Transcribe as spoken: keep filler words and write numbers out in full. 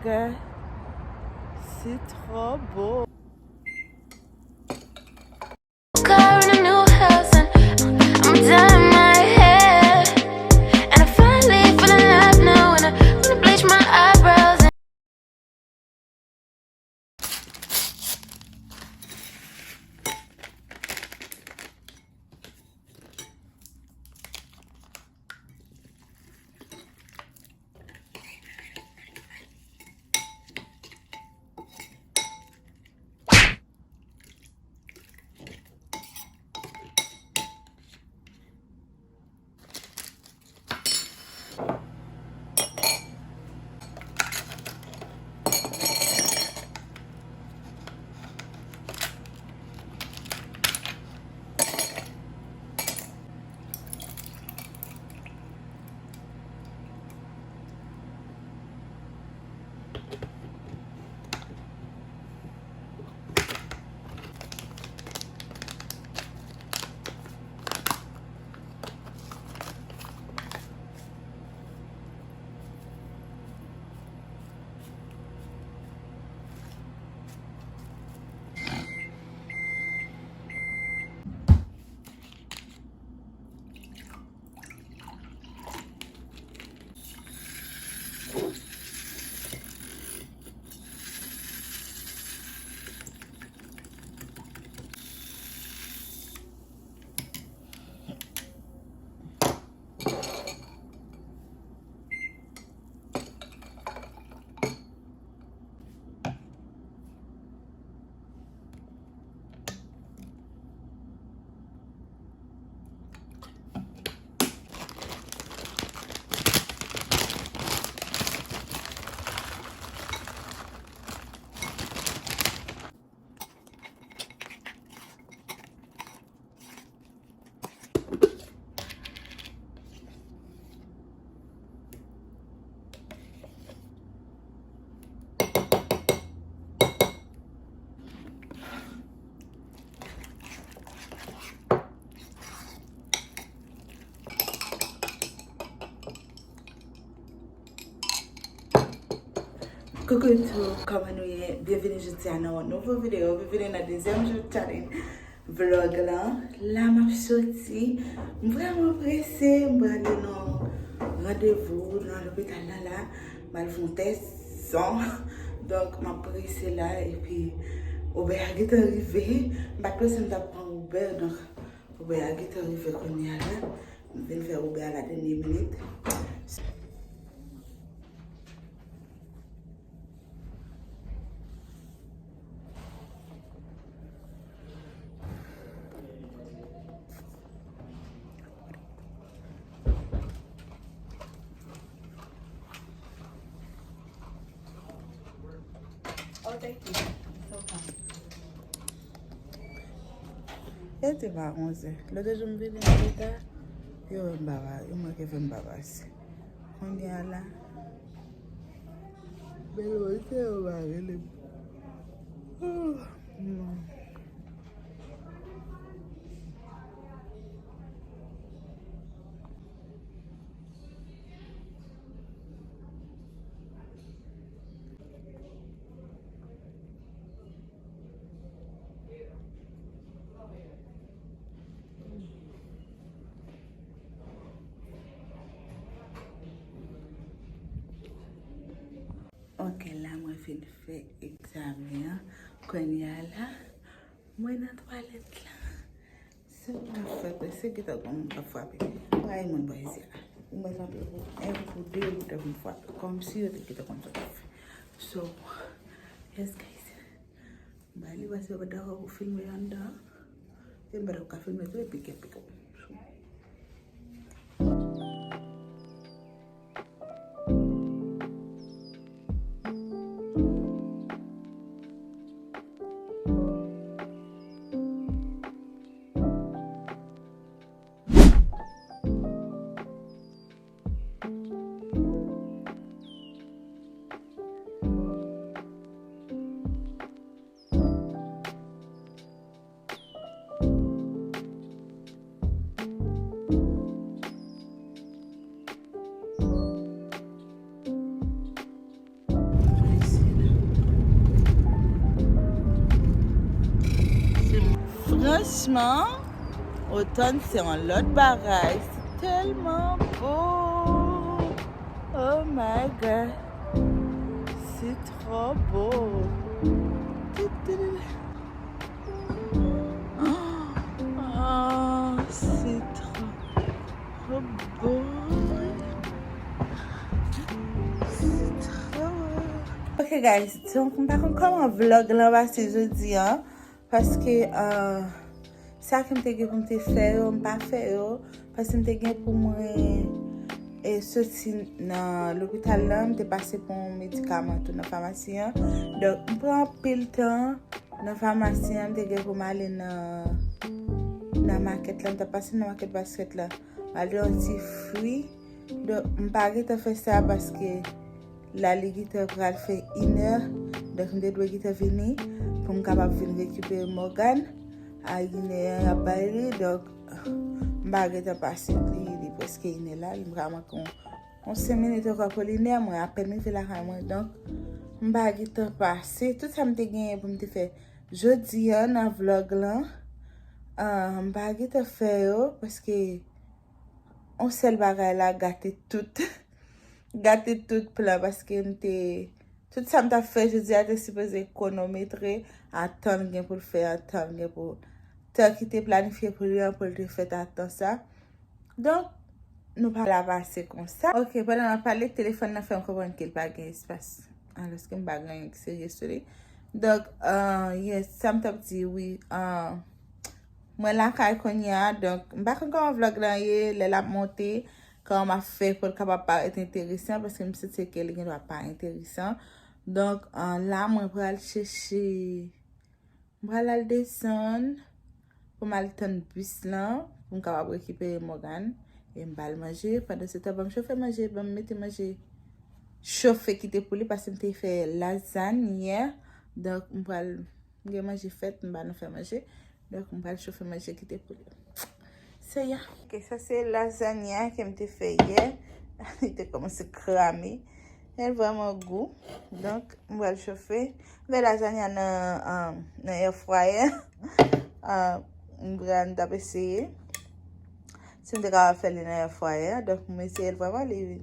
Gad, se twò bo. Car and a new house and I'm dyeing my hair. And I finally feel alive now and I wanna bleach my eyebrows. Coucou tout, kòman nou ye? Byenveni jodi a nan yon nouvo videyo. Byenveni nan dezyèm jou challenge vlog lan. La m ap soti. M vrèman prese. M prale nan randevou nan lopital la la. M al fè yon tès san. Donk, m ap prese la. Epi, Uber a gentan rive. M pa t panse m t ap pran Uber. Donk, Uber a gentan rive kounye a la. M vin fè Uber a la dènye minit. Oh, thank you. So kind. E te pa onzè. Lòt jou m vini an reta, yo wè m pa pa, yo manke fè m pa pase. Kounye a la, bèl wè se yo pa rele m. Oh, non. Ok, la mwen fin fè egzamen an. Kounye a la, mwen nan twalèt la. Se m ap fè, se gentan gon moun k ap frape. Mwen rayi moun bò isi a. Ou mèt antre pou en wout, pou de wout pou m frape. Kòmsi yo te gentan konn sa y ap fè. So, yes guys. M pa li paske yo pa dakò pou filme yo anndan. E m pa t ap ka filme tou, epi gen pik ap. Franchman, otòn se yon lòt bagay. Se tèlman bo. Oh my God. Se twò bo. Ti, ti, ti. Oh, se twò, twò bo. Se twò. Ok, guys, donk, m pa konn kòman vlog lan pase jodi a, paske, ah, sa ke m te gen pou m te fè yo, m pa fè yo, paske m te gen pou mwen, e, soti nan lopital lan, m te pase pou yon medikaman tou nan famasi an. Donk, m pran anpil tan nan famasi an, m te gen pou m ale nan, nan makèt lan, m t ap pase nan makèt Baskèt lan, m al yon ti fri. Donk, m pa gentan fè sa paske la li gentan pral fè inè. Donk, m te dwe gentan vini pou m kapab vin rekipere Morgan. A inè an y ap bay li. Donk, m pa gentan pase li, li prèske inè la, li m ka manke yon, yon senk minit ankò pou li inè, mwen apèn rive lakay mwen. Donk, m pa gentan pase tout sa m te genyen pou m te fè jodi a nan vlog lan. Ah, m pa gentan fè yo, paske yon sèl bagay la gate tout. Gate tout plan, paske m te, tout sa m t ap fè jodi a te sipoze kwonometre, a tan l gen pou l fè, a tan l gen pou, tan ki te planifye pou li an, pou l te fèt a tan sa. Donk, nou pa la pase konsa. Ok, pandan m ap pale, telefòn nan fè m konprann ke l pa gen espas. Alòske m pa gen anyen ki serye sou li. Donk, ah, yes, sa m t ap di, wi, ah, mwen lakay kounye a, donk, m pa konn kòman vlog lan ye, lè l ap monte, kòman m ap fè pou l kapab parèt enteresan, paske m santi ke li gendwa pa enteresan. Donk, ah, la, mwen pral chèche, m pral al desann pou m al tann bis lan, pou m kapab rekipere Morgan, e m ba l manje. Pandan se tan, ban m chofe manje, ban m mete manje chofe kite pou li, paske m te fè lazany yè. Donk, m pral, m gen manje fèt, m pa nan fè manje. Donk, m pral chofe manje kite pou li. Se ya. Ok, sa se lazanya ke m te fè yè. Li te kòmanse krame. Men l vrèman gou. Donk, m pral chofe. M fè lazanya nan, um, nan air fryer. Ah, m pral, m t ap eseye si m te kapab fè li nan air fryer. Donk, m eseye l vrèman, li